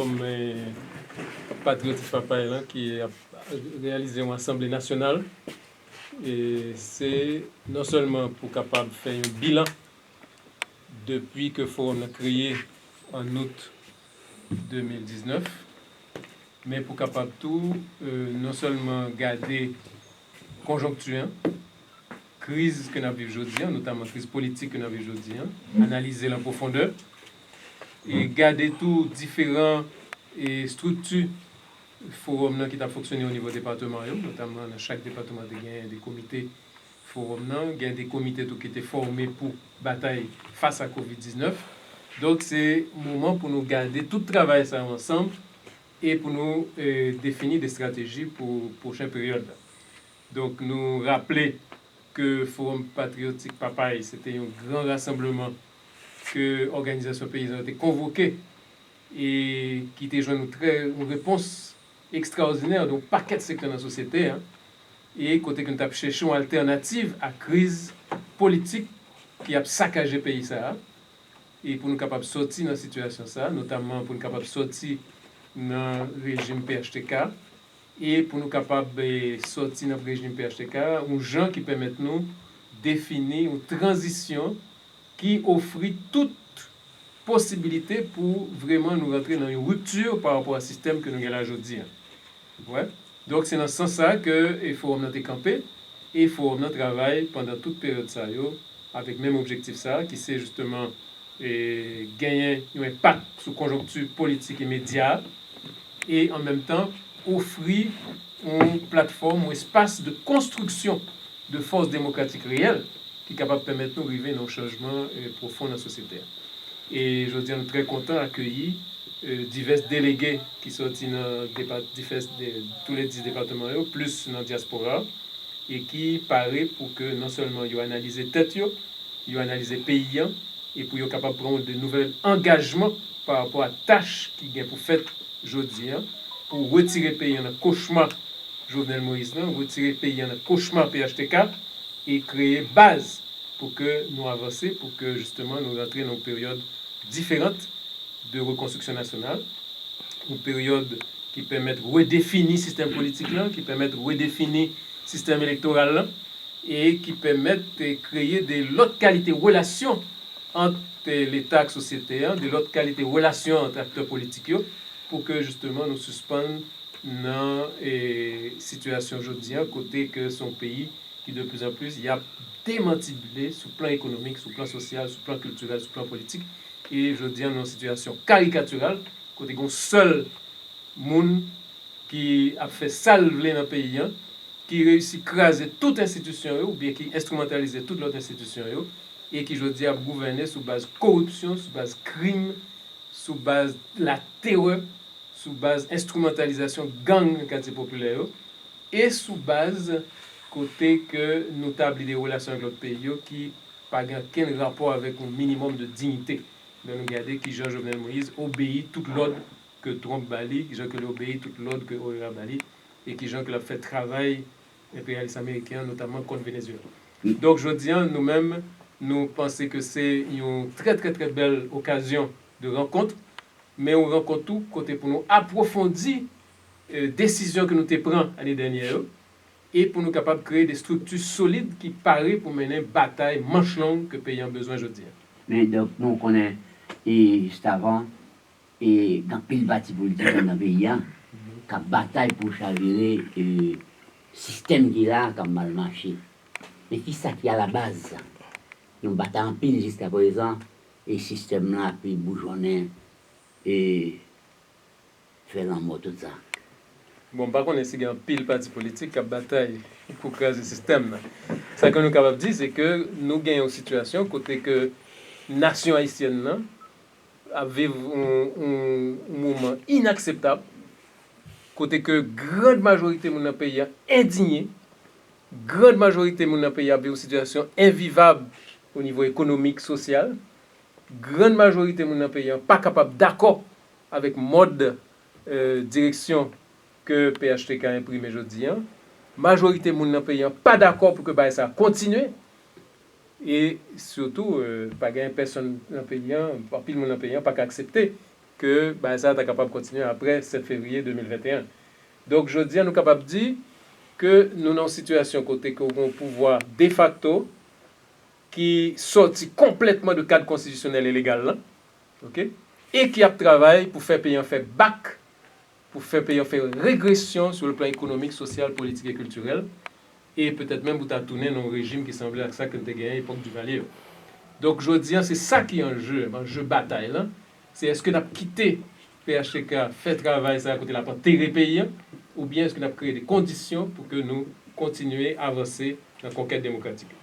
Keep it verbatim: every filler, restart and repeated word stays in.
Fowòm, eh, Patriyotik Papay lan ki ap reyalize yon asanble nasyonal. E se non sèlman pou kapab fè yon bilan depi ke fowòm nan kreye an out de mil diznèf, men pou kapab tou, eh, non sèlman gade konjonkti an, kriz ke n ap viv jodi an, notaman kriz politik ke n ap viv jodi an, analize l an pwofondè, e gade tou diferan, e, estrikti fowòm nan ki t ap fonksyone o nivo depatman yo, notaman nan chak depatman te genyen de komite fowòm nan, gen de komite tou ki te fòme pou batay fas a kovid diznèf. Donk, se moman pou nou gade tout travay sa yo ansanm e pou nou, eh, defini de estrateji pou pwochen peryòd la. Donk, nou raple ke Fowòm Patriyotik Papay, se te yon gran rasanbleman ke òganizasyon peyizan yo te konvoke e ki te jwenn yon trè, yon repons ekstraòdinè de yon pakèt sektè nan sosyete a, e kote ke nou t ap chèche yon altènativ a kriz politik ki ap sakaje peyi sa a, e pou nou kapab sòti nan sitiyasyon sa a, notaman pou nou kapab sòti nan rejim P H T K, e pou nou kapab, eh, sòti nan rejim P H T K, yon jan ki pèmèt nou defini yon tranzisyon ki ofri tout posibilite pou vrèman nou rantre nan yon ripti pa rapò a sistèm ke nou gen la jodi a. Wè. Donk, se nan sans sa ke, e, fowòm nan te kanpe, e fowòm nan travay pandan tout peryòd sa yo, avèk menm objektif sa, ki se jisteman, e, genyen yon enpak sou konjonkti politik imedya a, e an menm tan, ofri yon platfòm, yon espas de konstriksyon de fòs demokratik reyèl ki kapab pèmèt nou rive nan yon chanjman, e, pwofon nan sosyete a. E jodi a, nou trè kontan akeyi, e, divès delege ki sòti nan depa-, divès de, tou le dis depatman yo, plis nan dyaspora, e ki pare pou ke non sèlman yo analize tèt yo, yo analize peyi an, e pou yo kapab pran de nouvèl angajman pa rapò a tach ki gen pou fèt jodi a, pou retire peyi an nan kochma Jovenel Moïse lan, retire peyi an nan kochma P H T K, e kreye baz pou ke nou avanse, pou ke jisteman nou rantre nan yon peryòd diferan de rekonstriksyon nasyonal, yon peryòd ki pèmèt redefini sistèm politik lan, ki pèmèt redefini sistèm elektoral lan, e ki pèmèt, eh, kreye de lòt kalite relasyon ant, eh, Leta ak sosyete an, de lòt kalite relasyon ant aktè politik yo, pou ke jisteman nou sispann nan, eh, sitiyasyon jodi an, kote ke se yon peyi ki de plis an plis y ap demantibile sou plan ekonomik, sou plan sosyal, sou plan kiltirèl, sou plan politik. E jodi an, nan yon sitiyasyon karikatiral, kote gen yon sèl moun ki ap fè sa l vle nan peyi an, ki reyisi kraze tout enstitisyon yo, oubyen ki enstrimantalize tout lòt enstitisyon yo, e ki jodi a ap gouvène sou baz koripsyon, sou baz krim, sou baz laterè, sou baz enstrimantalizasyon gang nan katye popilè yo, e sou baz kote ke nou tabli de relasyon ak lòt peyi yo ki pa gen okenn rapò avèk yon minimòm de diyite. Lè nou gade kijan Jovenel Moïse obeyi tout lòd ke Trump ba li, kijan ke li obeyi tout lòd ke O E A ba li, e kijan ke l ap fè travay enperyalis ameriken an, notamman kont Venezuela. Donk, jodi a, nou menm, nou panse ke se yon trè, trè, trè bèl okazyon de rankont, men yon rankont tou kote pou nou apwofondi, eh, desizyon ke nou te pran ane dènyè yo, e pou nou kapab kreye de estrikti solid ki pare pou mennen batay manch long ke peyi an bezwen jodi a. Men, donk, nou konnen, e, jis avan, e, gen anpil pati politik anndan peyi a k ap batay pou chavire, e, sistèm ki la k ap mal mache. Men kisa ki alabaz sa? Nou batay anpil jiskaprezan, e sistèm lan ap boujonnen, e fè lanmò tout sa. Bon, m pa konnen si gen anpil pati politik k ap batay pou kraze sistèm nan. Sa ke nou kapab di, se ke nou gen yon sitiyasyon kote ke nasyon ayisyèn nan ap viv yon, yon, yon moman inakseptab, kote ke grand majorite moun nan peyi a endinye, grand majorite moun nan peyi a ap viv yon sitiyasyon envivab o nivo ekonomik, sosyal, grand majorite moun nan peyi a pa kapab dakò avèk mòd, eh, direksyon ke P H T K enprime jodi a. Majorite moun nan peyi a pa dakò pou ke bagay sa a kontinye. E sitou, eh, pa gen pèsonn nan peyi a, anpil moun nan peyi a pa ka aksepte ke bagay sa ta kapab kontinye apre sèt fevriye de mil venteyen. Donk, jodi a, nou kapab di ke nou nan yon sitiyasyon kote ke w gen yon pouvwa defakto ki sòti konplètman de kad konstitisyonèl e legal lan, oke, e ki ap travay pou fè peyi an fè bak, pou fè peyi an fè regresyon sou le plan ekonomik, sosyal, politik e kiltirèl, e petèt menm pou ta tounen nan yon rejim ki sanble ak sa ke n te genyen epòk Duvalier yo. Donk, jodi a, se sa ki anje, anje batay lan, se èske n ap kite P H T K fè travay sa a kote l ap antere peyi an, oubyen èske n ap kreye de kondisyon pou ke nou kontinye avanse nan konkèt demokratik yo?